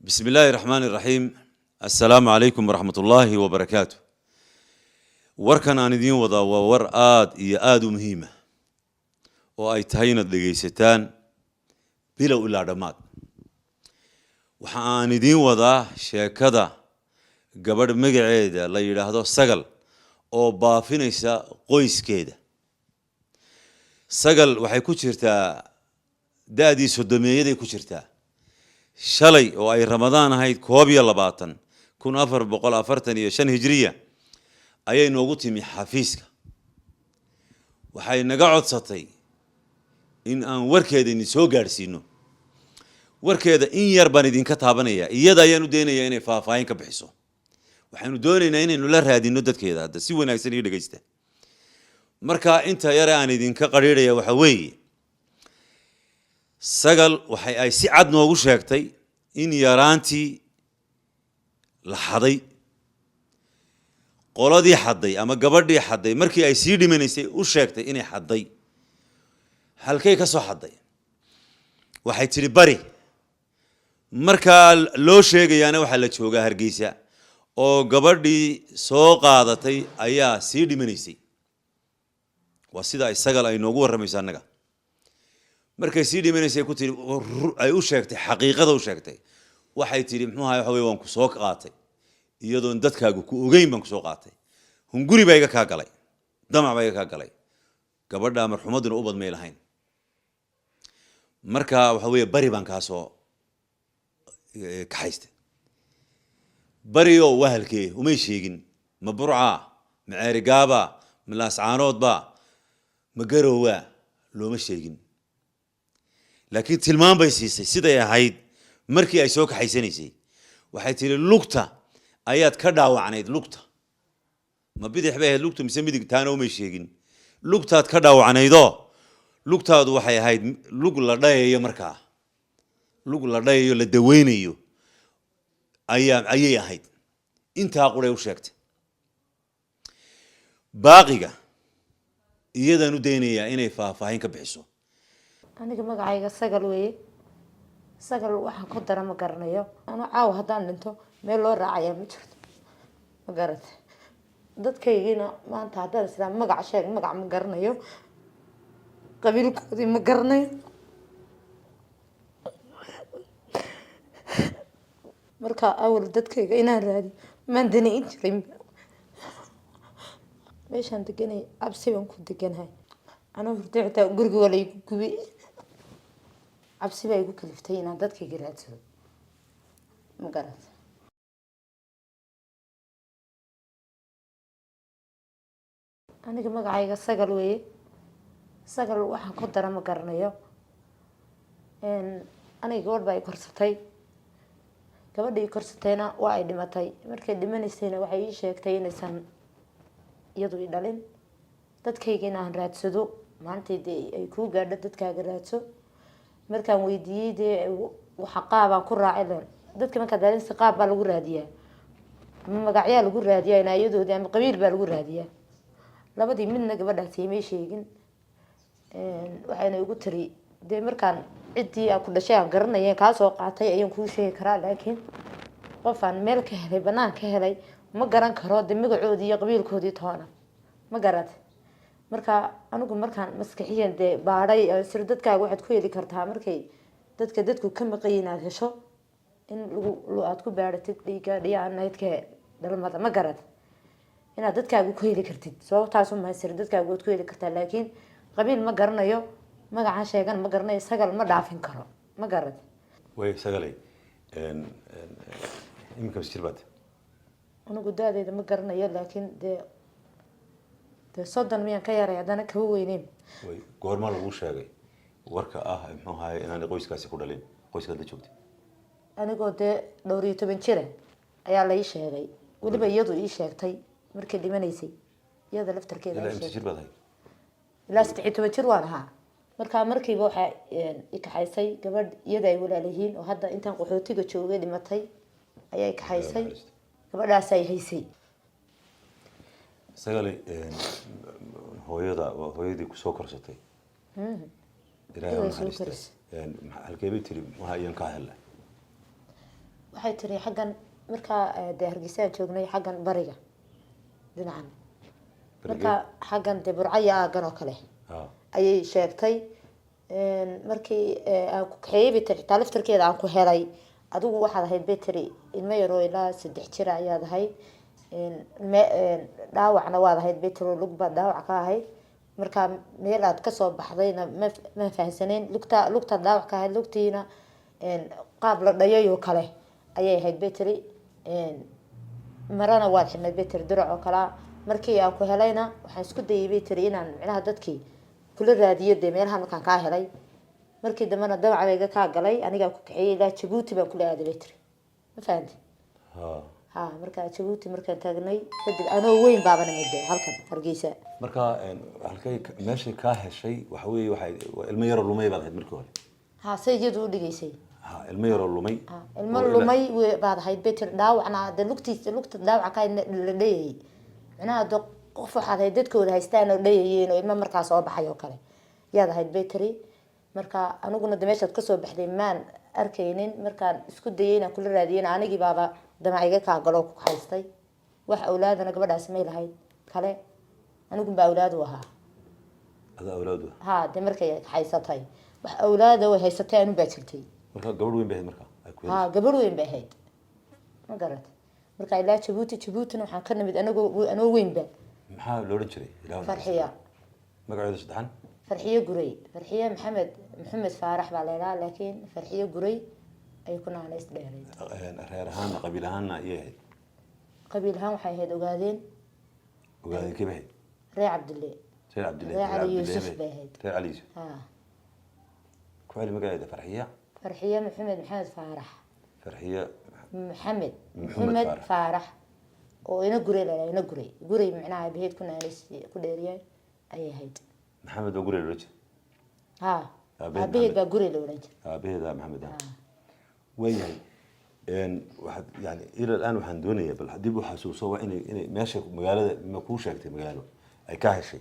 بسم الله الرحمن الرحيم، السلام عليكم ورحمة الله وبركاته. Warkan aan idiin wadaa waa war aada iyo aada u muhiima oo ay tahay inaad dhegaysataan bilow ilaa dhammaad. Waxa aan idiin wadaa sheekada gabadh magaceeda la yidhaahdo Sagal oo baafinaysa qoyskeeda. Sagal waxay ku jirtaa da-dii 30-meeyaday ku jirtaa. Shalay oo ay Ramadaan ahayd 21, 1445 hijriya, ayay noogu timi xafiiska. Waxay naga codsatay in aan warkeeda idin soo gaadhsiino. Warkeeda in yar baan idinka taabanaya, iyada ayaan u daynayaa inay faahfaahin ka bixiso. Waxaynu doonaynaa inaynu la raadino dadkeeda. Hadda si wanaagsan iyo dhegeysta. Marka inta yare aan idinka qadhiidhaya waxa weeye, Sagal waxay ay si cad noogu sheegtay in yaraantii la xaday. Qoladii xadday ama gabadhii xadday markii ay sii dhimanaysay u sheegtay inay xadday. Halkay ka soo xadday? Waxay tidhi bari. Markaa loo sheegayaana waxaa la joogaa Hargeysa, oo gabadhii soo qaadatay ayaa sii dhimanaysay. Waa sida ay Sagal ay noogu warramayso annaga. Markay sii dhimanaysay ku tihi, ay u sheegtay xaqiiqada, u sheegtay, waxay tidhi, muxuu ahay, waxa wey, waan ku soo qaatay iyadoon dadkaagu ku ogeyn baan kusoo qaatay. Hunguri baa iga kaa galay, damac baa iga kaa galay. Gabadha marxumaduna ubad may lahayn. Marka waxa weeye, bari baan kaa soo kaxaystay. Barioo waa halkee? Umay sheegin. Ma Burcaa, ma Ceerigaaba, ma Laascaanoodba, ma Garowaa? Looma sheegin, laakiin tilmaam bay siisay siday ahayd markii ay soo kaxaysanaysay. Waxay tihi lugta ayaad ka dhaawacnayd. Lugta ma bidix bay ahayd lugtu mise midig? Taana umay sheegin. Lugtaad ka dhaawacnaydoo lugtaadu waxay ahayd lug la dhayayo. Markaa lug la dhayayo, la daweynayo ayay ahayd. Intaa quray u sheegtay. Baaqiga iyadaan u daynayaa inay faahfaahin ka bixiso. Aniga magacayga Sagal weeye. Sagal waxaan ku dara ma garanayo. Anu caawa haddaan dhinto meel loo raacayaa ma jirto, ma garata? Dadkaygiina maanta haddaan israa magac sheeg, magac ma garanayo, qabiilkoodii ma garanayo. Marka awal dadkayga inaan raadiyo maan danayn jirin. Meeshaan deganay cabsi baan ku deganahay. Anuu hurdo xitaa guriga waa laygu gubay. Cabsi baa igu kaliftay inaan dadkayga raadsado, ma garata? Aniga magacayga Sagal weeye. Sagal waxaan ku dara ma garanayo. Aniga gabadh baa i korsatay. Gabadha i korsatayna waa ay dhimatay. Markay dhimanaysayna waxay ii sheegtay inaysan iyadu i dhalin, dadkayga inaan raadsado. Maantay dee ay kuu gaadho, dadkaaga raadso. Markaan weydiiyey dee waxa qaabaan ku raacay dadka, markaa daalinsa qaab baa lagu raadiyaa ama magacyaa lagu raadiyaa inaayadoodii ama qabiil baa lagu raadiyaa. Labadii midna gabadhaasi imay sheegin. Waxayna igu tiri dee markaan ciddii aan ku dhashay aan garanaya kaa soo qaatay ayaan kuu sheegi karaa, laakiin qof aan meel ka helay, banaan ka helay, ma garan karo dee magacoodii iyo qabiilkoodii toona, ma garat? Marka anigu markaan maskaxiyan dee baadhay sir dadkaaga waxaad ku heli kartaa markay dadka dadku ka maqayi inaad hesho in lagu aada ku baadhatid dhiigga dhiyaanaydka dhalmada, ma garat? Inaad dadkaaga ku heli kartid sababtaas uma sir dadkaaga waad ku heli kartaa, laakiin qabiil ma garanayo, magacaan sheegan ma garanayo, Sagal ma dhaafin karo, ma garat? Way Sagalay, iminka mis jir baad? Anigu da-deyda ma garanayo, laakiin dee 30 miyaan ka yaray, haddana kaba weyneyn. Way, goorma lagu sheegay warka ah, muxuu ahaay, inaanay qoyskaasi ku dhalin, qoyskaad la joogtay? Anigoo dee dhowr iyo toban jira ayaa la ii sheegay. Weliba iyadu ii sheegtay markay dhimanaysay, iyada laftarkeeda Ilaa ii imse sheegtay. jir baad ahayd? Ilaa 13 jir waan ahaa. Markaa markiiba waxaa i kaxaysay gabadh iyada ay walaalihiin oo hadda intaan qaxootiga joogay dhimatay ayaa i kaxaysay. Gabadhaas ay haysay. Sagalay, hooyada waa hooyadii kusoo korsatay, Ilaahay ha Iyada soo naxariiste. korisay. Halkee bay tiri waxa iyan kaa helay? Waxay tiri xaggan markaa dee Hargeysaan joognay, xaggan bariga dhinacan, markaa xaggan dee Burcaya aagan oo kale ayay sheegtay. Markii aan ku kaxeeyey bay tiri, xitaa laftarkeeda aan ku helay, adigu waxaad ahayd, bay tiri, ilmo yaroo ilaa 3 jira ayaad ahayd. Dhaawacna waad ahayd, bay tiri, oo lug baad dhaawac ka ahayd. Markaa meel aad kasoo baxdayna ma fahansaneyn. Lugtaad dhaawac ka ahayd, lugtiina qaab la dhayay oo kale ayay ahayd, bay tiri. Marana waad xidhnayd, bay tiri, dirac oo kalea. Markii aan ku helayna waxaan isku dayay, bay tiri, inaan micnaha dadkii kula raadiyo dee meelaha. Markaan kaa helay markii dambena dabacbayga kaa galay, anigaa ku kaxeeyey, ilaa Jabuuti baan kula aaday, bay tiri. Ma fahanti? Ha. Ha, markaa Jabuuti markaan taagnay kadib, anoo weyn baaba nimid dee halkan Hargeysa. Marka halkay meeshay kaa heshay waxa weeye, waxay waa ilmo yaroo lumay baad ahayd markii hore. Ha, say iyadu u dhigaysay. Ha, ilmo yaroo lumay. Ha, ilmo oo lumay baad ahayd, bay tiri, dhaawacna dee lugtiisa, lugta dhaawaca ka ahayd la dhayayay. Micnaha de qof waxaad ahayd dadkooda haystaan oo dhayayeen, oo ilmo markaa soo baxay oo kale yaad ahayd, bay tiri. Marka aniguna de meeshaad kasoo baxday maan arkaynin. Markaan isku dayay inaan kula raadiyena, anigii baaba damac iga kaa galo ku haystay. Wax awlaadana gabadhaasi may lahayd kale, anigun baa awlaad u ahaa. Adaa awlaadu? Ha, de markay haysatay wax awlaada way haysatay, anun baa jirtay. Marka gabadh weyn bay ahayd marka ay ku Ha, gabadh weyn bay ahayd, ma garat? Marka ilaa Jabuuti, Jabuutina waxaan ka nimid anagoo anoo weynba. Maxaa la odhan jiray, Ilaahu naxariisto? Farxiya. Magaceedu saddexan? Farxiyo Guray, Farxiye Maxamed Faarax baa la idhaha, laakiin Farxiyo Guray ay ku naanays dheerayd. Reer ahaanna, qabiil ahaanna iyay ahayd? Qabiil ahaan waxay ahayd Ogaadeen. Ogaadeen kee bay ahayd? Reer Cabdille. Reer Cabdille. Reer Cali Cabdille. Yuusuf bay ahayd. Reer Cali Yuusuf. Ha. Ku celi magaceeda, Farxiya. Farxiye Maxamed Faarax. Farxiya. Maxamed. Maxamed. Maxamed. Faarax. Faarax oo ina Guray la ina Guray, Guray micnaha abaheed ku naanays ku dheeriyay ayay ahayd. Maxamed baa Guray loola jira? Ha. Aabaheed. Aabaheed Maxamed. baa Guray la odhan jiray. Aabaheeda Maxamed ah, waayahay. Waxaad yani ila الآن waxaan doonayaa bal dib u xasuuso, waa inay meesha magaalada ma kuu sheegtay, magaalo ay ka heshay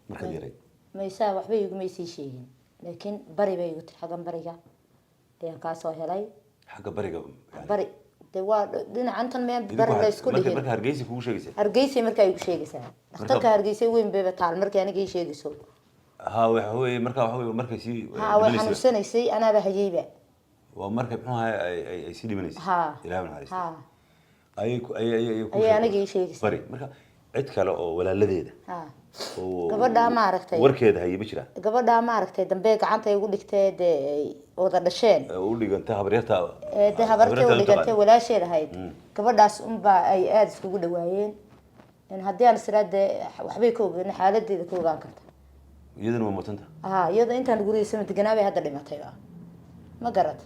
markaad yarayd? Maysaa, waxba igumay sii sheegin, laakiin bari bay igu tiri, xaggan bariga ayaan kaa soo helay. Xagga bariga yani? Bari de waa dhinacantan meel Idinku bari la isku marka dhigin. Marka Hargeysa kugu sheegaysa? Hargeysa markaa igu sheegaysaa, dhakhtarka Hargeysa weyn bayba taal markay aniga ii sheegayso. Ha, waxa weeye marka waxa weeye markay sii Ha, way dhimanaysa. xanuunsanaysay, anaaba hayeyba. Waa markay muxuu ahay ay sii dhimanaysay. Ha. Ilaahay naxariista. Ha. Ayay ku ayay ayay ayay ku Ayay sheegtay. aniga ii sheegaysaa. Bari marka cid kale oo walaaladeeda Ha. oo Gabadhaa ma aragtay? warkeeda haye ma jiraan? Gabadhaa ma aragtay dambe gacanta igu dhigtee dee ay wada dhasheen. Ee, u dhiganta habaryarta? Ee dee habartay u habaryarta dhigantay, taqaan. Walaasheed ahayd. Gabadhaas unbaa ay aada iskugu dhawaayeen. In haddii aan israa dee waxbay ka ogeyn xaaladeeda, ka ogaan karta. Iyaduna waa mutanta? Ha, iyada intaan gurigiisa deganaa bay hadda dhimatay ba, ma garat?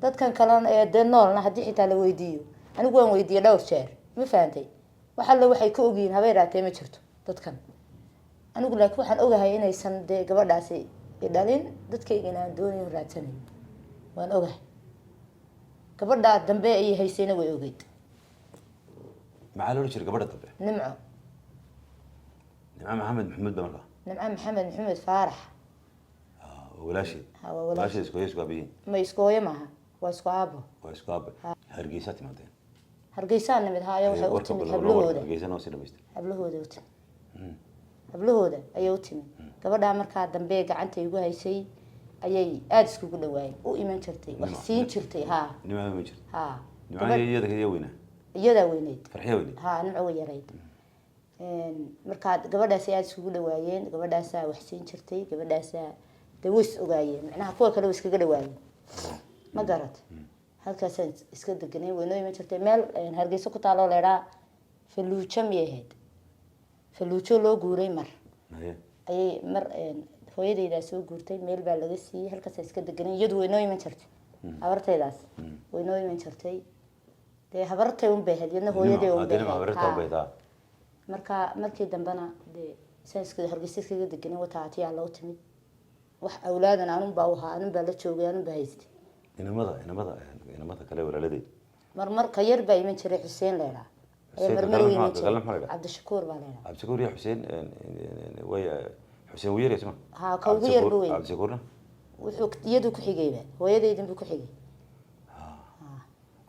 Dadkan kalena ee dee noolna haddii xitaa la weydiiyo, anigu waan weydiiyey dhowr jeer, ma fahantay? Wax alle waxay ka ogyihiin habay raatee ma jirto dadkan. Anigu laakiin waxaan ogahay inaysan dee gabadhaasi i dhalin, dadkaygana aan doonayo raadsanayo waan ogahay. Gabadhaa dambe ay haysayna way ogeyd. Maxaa la odhan jiray gabadha dambe? Nimco. Nimco Maxamed Maxamuud ba markaa? Nimco Maxamed Faarax. Ah, waa walaasheed? Ha, waa walaasheed. Walaasheed, isku hooyo isku aabiyiin? Ma, isku hooyo maaha, waa isku aabo. Waa isku aabe. Hargeysa timaadeen? Hargeysaa nimid haayo, waxay u Warka timid bal hablahooda. Hargeysa noo sii dhamaystir. Hablahooda u timid, hablahooda ayay u timid. Gabadhaa markaa dambe gacanta igu haysay ayay aada iskugu dhawaayeen, u iman jirtay, wax siin jirtay, ha. Nimco ma jirto? Ha. Nimco iyada ka weynaa? Iyadaa weyneyd. Farxiya weyneyd? Ha, Nimco way yarayd. Markaa gabadhaasay aada iskugu dhawaayeen, gabadhaasaa wax siin jirtay, gabadhaasaa dee way is ogaayeen, macnaha kuwa kale way iskaga dhawaayeen, ma garat? Halkaasaan iska deganay, waynoo iman jirtay. Meel Hargeysa ku taaloo leedhaa Faluujo miyay ahayd, Faluujo loo guuray mar Haye. ayay mar hooyadeydaa soo guurtay, meel baa laga siiyey, halkaasa iska deganay. Iyadu waynoo iman jirtay, habartaydaas waynoo iman jirtay. Dee habartay un bay ahayd, iyadna hooyadey un bay Nimco ahayd. Habarta Ha. un bay taa. Marka markii dambena dee saan iska Hargeysa iskaga deganay, wataatiyaa loo timid. Wax awlaadan anun baa u ahaa, anun baa la joogay, anun baa haystay. Inamada kale walaaladeed? Marmar ka yar baa iman jiray, Xuseen leedhaa. Xuseen, marmar ka u kale iman maxaa- ka kale jiray. maxaa la yidhaha? Cabdishakuur baa leedhaa. Cabdishakuur iyo Xuseen way, Xuseen wuu yaryahay soma? Ha, ka ugu yar ba weyn. Cabdishakuurna? Wuxuu iyadu ku xigayba, hooyadeydin buu ku xigay.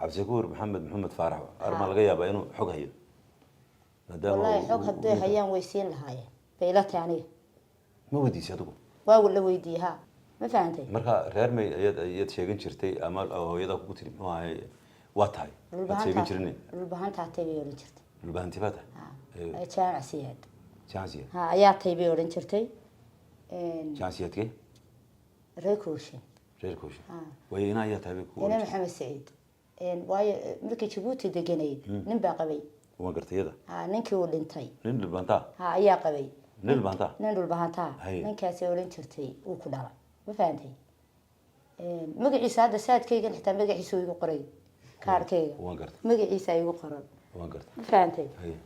Cabdishakuur Maxamed Maxamed Faarax armaa laga yaabaa inuu xog hayo, maadaama Wallaahi xog hadday hayaan way siin lahaayeen bay ila tahay aniga. Ma weydiisay adigu? Waa la weydiiyey, ha. Ma fahantay? Marka reer may ayaad sheegan jirtay ama hooyada kugu tiri, muxuu ahay, waa tahay waad sheegan jirin? Dhulbahantaa tay bay odhan jirtay. Dhulbahanti baa tahay? Ha, Jaamac Siyaad. Jaansiyaad. Ha, ayaa tay bay odhan jirtay. Jaansiyaadkee? Reer Kooshin. Reer Kooshin. Waayo, ina ayaa tahay bay kugu Ina odhan jirtay? Maxamed Saciid. Waayo markii Jabuuti deganayd nin baa qabay. Waa gartay iyada. Ha, ninkii uu dhintay. Nin dhulbahantaa? Ha, ayaa qabay. Nin dhulbahantaa? Nin dhulbahantaa. Ninkaasay odhan jirtay uu ku dhalay. Ma fahantay? Magaciisa hadda saadkaygan xitaa magaciisa igu qoray kaarkayga. Waan gartay. Magaciisa igu qoran. Waan gartay. Ma fahantay? Haye.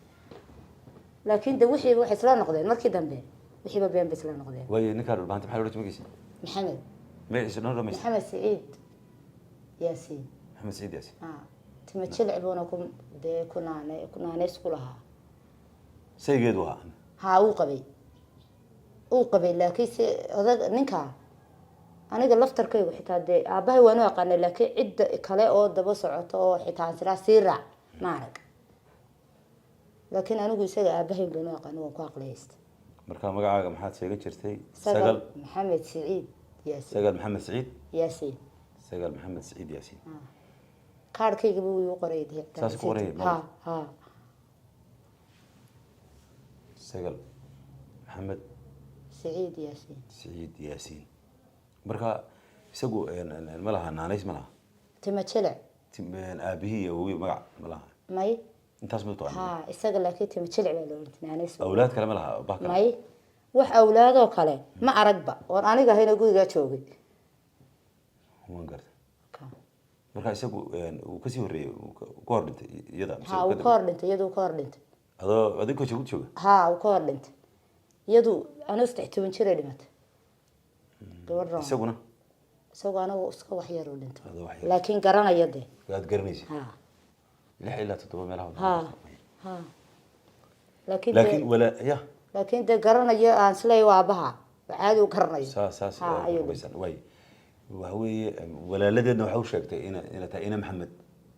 Laakiin de wixiiba waxay isla noqdeen markii dambe, wixiiba been bay isla noqdeen. Waayo, ninkaa dhulbahanta maxaa la odhan jiray magaciisa? Maxamed. Magaciisa dhan dhamaysta. Maxamed Saciid Yaasiin. Maxamed Saciid Yaasiin. Ha, tima jilic buuna ku dee ku naane ku naaneys ku lahaa. Saygeedu ahaa? Ha, uu qabay, uu qabay, laakiin se odag ninka aniga laftarkaygu xitaa dee aabbahay waan u aqaanay, laakiin cidda kale oo daba socoto oo xitaa siraa sii raac ma arag. Laakiin anigu isaga aabbahay baan u aqaanay, waan ku aqliyaysta. Marka magacaaga maxaad sheegan jirtay? Sagal. Sagal. Maxamed Saciid Yaasiin. Sagal Maxamed Saciid. Yaasiin. Sagal Maxamed Saciid Yaasiin. Kaarhkayga buu igu qoray dee. Saas ku qorayay? Ha ha. Sagal Maxamed Saciid Yaasiin. Saciid Yaasiin. Marka isagu ma laha naanays, ma laha? Tima jilic. Aabihii iyo awowgii magac ma laha? May. Intaas ma taqaana? Ha, isaga laakiin tima jilic baa loo oran naanays. Awlaad kale ma laha, bah kale? May, wax awlaadoo kale ma aragba oon aniga ahayna gurigaa joogay. Waan gartay. Marka isagu uu kasii horreeyey, uu ka hor dhintay iyada mise? Ha, uu uu ka ka hor dhintay, iyadu ka hor dhintay. Adoo adinkoo jooga jooga? Ha, uu ka hor dhintay iyadu. Anuu 13 jiray dhimatay gabadh roon. Isaguna? Isagoo anagu iska wax yar uu dhintay. Adoo wax yar. Laakiin garanaya dee. Waad garanaysa. Ha. 6 ilaa 7 meelaha. Ha ha, laakiin laakiin dee walaa ya. Laakiin dee garanayo aan isleeyahay waa aabaha, caadi u garanayo. Saas Ha, ayuu dhintay. Rumaysan waay. Waxa weeye, walaaladeedna waxa u sheegtay ina tahay ina Maxamed.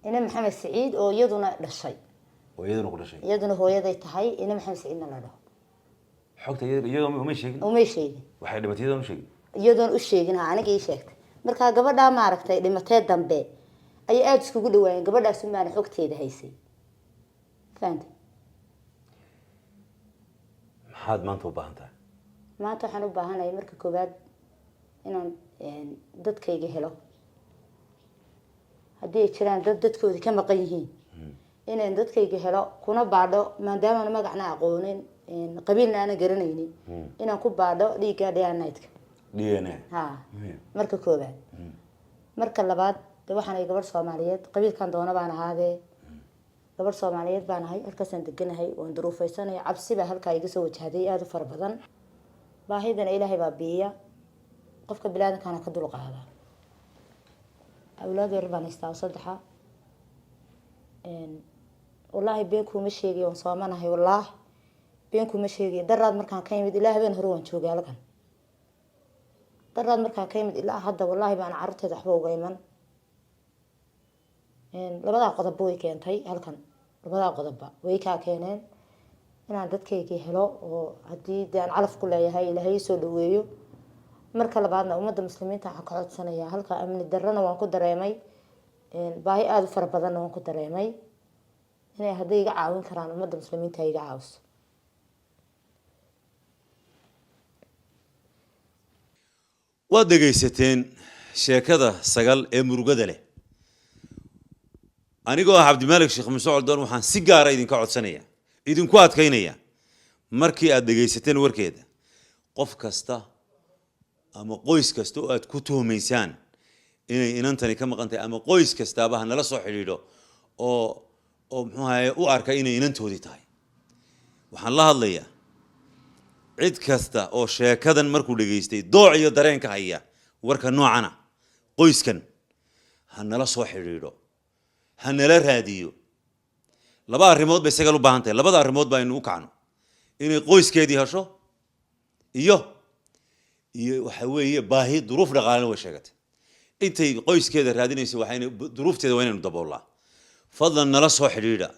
Ina Maxamed Saciid oo iyaduna dhashay. Oo iyaduna ku dhashay. Iyaduna hooyaday tahay, ina Maxamed Saciidna la dhaho. Xogta iyadoo umay sheegin? Umay sheegin. Waxay dhimatay iyadoon u sheegin? Iyadoon u sheegin. Ha, aniga ii sheegtay. Markaa gabadhaa maaragtay dhimatee dambe ayay aada iskugu dhawaayeen. Gabadhaas umaana xogteeda haysay, fahantay? Maxaad maanta u baahan tahay? Maanta waxaan u baahanahay marka koowaad inaan dadkayga helo. Haddii ay jiraan dad dadkoodii ka maqan yihiin, inaan dadkayga helo kuna baadho, maadaama magacna aqoonin, qabiilna aanan garanaynin, inaan ku baadho dhiigga DNA-ka. DNA. Ha, marka koowaad. Marka labaad de waxaan ahay gabadh Soomaaliyeed, qabiilkan doona baan ahaadee gabadh Soomaaliyeed baan ahay. Halkaasaan deganahay, waan duruufaysanaya. Cabsi baa halkaa iga soo wajahday aada u fara badan. Baahidana Ilaahay baa biiya, qofka bilaadankaana ka dul qaada. Awlaad yar baan haystaa oo saddexa. Wallaahi been kuuma sheegayo, waan soomanahay, wallaahi been kuuma sheegayo. Daraad markaan ka imid ilaa habeen hore waan joogay halkan. Daraad markaan ka imid ilaa hadda wallaahi baan carruurteeda waxba uga iman. Labadaa qodobba way keentay halkan, labadaa qodobba way kaa keeneen inaan dadkaygii helo, oo haddii dee aan calaf ku leeyahay Ilaahay ii soo dhaweeyo. Marka labaadna ummadda muslimiinta waxaan ka codsanayaa, halka amni darrana waan ku dareemay, baahi aada u fara badanna waan ku dareemay, inay hadday iga caawin karaan ummadda muslimiinta ay iga caawiso. Waad dhegaysateen sheekada Sagal ee murugada leh. Anigoo ah Cabdimaalik Sheekh Muuse Coldoon, waxaan si gaara idinka codsanaya, idinku adkaynaya, markii aad dhegaysateen warkeeda, qof kasta ama qoys kasta oo aad ku tuhmaysaan inay inantani ka maqan tahay ama qoys kastaaba ha nala soo xidhiidho oo muxuu ahaye u arka inay inantoodii tahay. Waxaan la hadlayaa cid kasta oo sheekadan markuu dhegaystay dooc iyo dareenka haya warka noocana, qoyskan ha nala soo xidhiidho, ha nala raadiyo. Laba arrimood bay Sagal u baahan tahay. Labada arrimood ba aynu u kacno: inay qoyskeedii hesho iyo waxa weeye baahi duruuf dhaqaalena way sheegatay. Intay qoyskeeda raadinayso waxayna duruufteeda waa inaynu daboolnaa. Fadlan nala soo xidhiidha,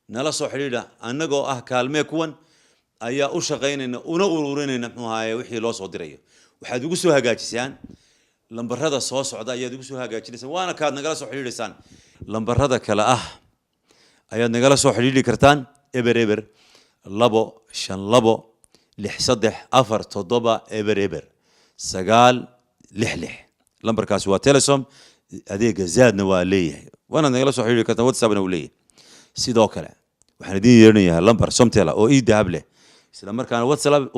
nala soo xidhiidha. Annagoo ah Kaalmee kuwan ayaa u shaqaynayna una ururinayna, muxuu ahaye, wixii loo soo dirayo. Waxaad ugu soo hagaajisaan lambarada soo socda ayaad ugu soo hagaajinaysaan, waana kaad nagala soo xidhiidhaysaan. Lambarada kale ah ayaad nagala soo xidhiidhi kartaan: 0 0 2 5 2 6 3 4 7 0 0 9 6 6. Lambarkaasi waa Telesom, adeega Zaadna waa leeyahay, waanaad nagala soo xidhiidhi kartaan, WhatsAppna uu leeyahay. Sidoo kale waxaan idin yeerinayaa lambar Somtel oo eDahab leh, isla markaana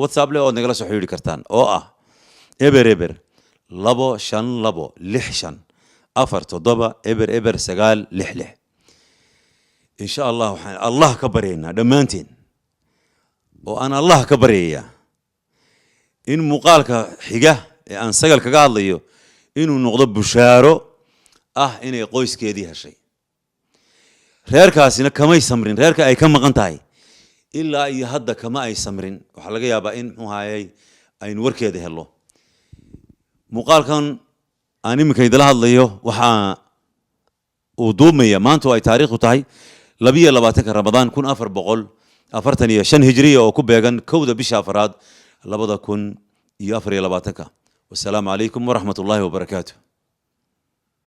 WhatsApp leh, ood nagala soo xidhiidhi kartaan, oo ah 0 0 2 5 2 6 5 4 7 0 0 9 6 6. Insha Allah waxaan Allah ka baryaynaa dhammaanteen, oo aan Allah ka baryayaa, in muuqaalka xiga ee aan Sagal kaga hadlayo inuu noqdo bushaaro ah inay qoyskeedii heshay. Reerkaasina kamay samrin, reerka ay ka maqan tahay ilaa iyo hadda kama ay samrin. Waxaa laga yaabaa in, muxuu ahayey, aynu warkeeda helo. Muuqaalkan aan iminka idila hadlayo waxaa uu duumaya maanta oo ay taariikhdu tahay 22-ka Ramadaan 1445 hijriya, oo ku beegan 1-da bisha afaraad 2024-ka. Wasalaamu calaykum waraxmat ullaahi wabarakaatu.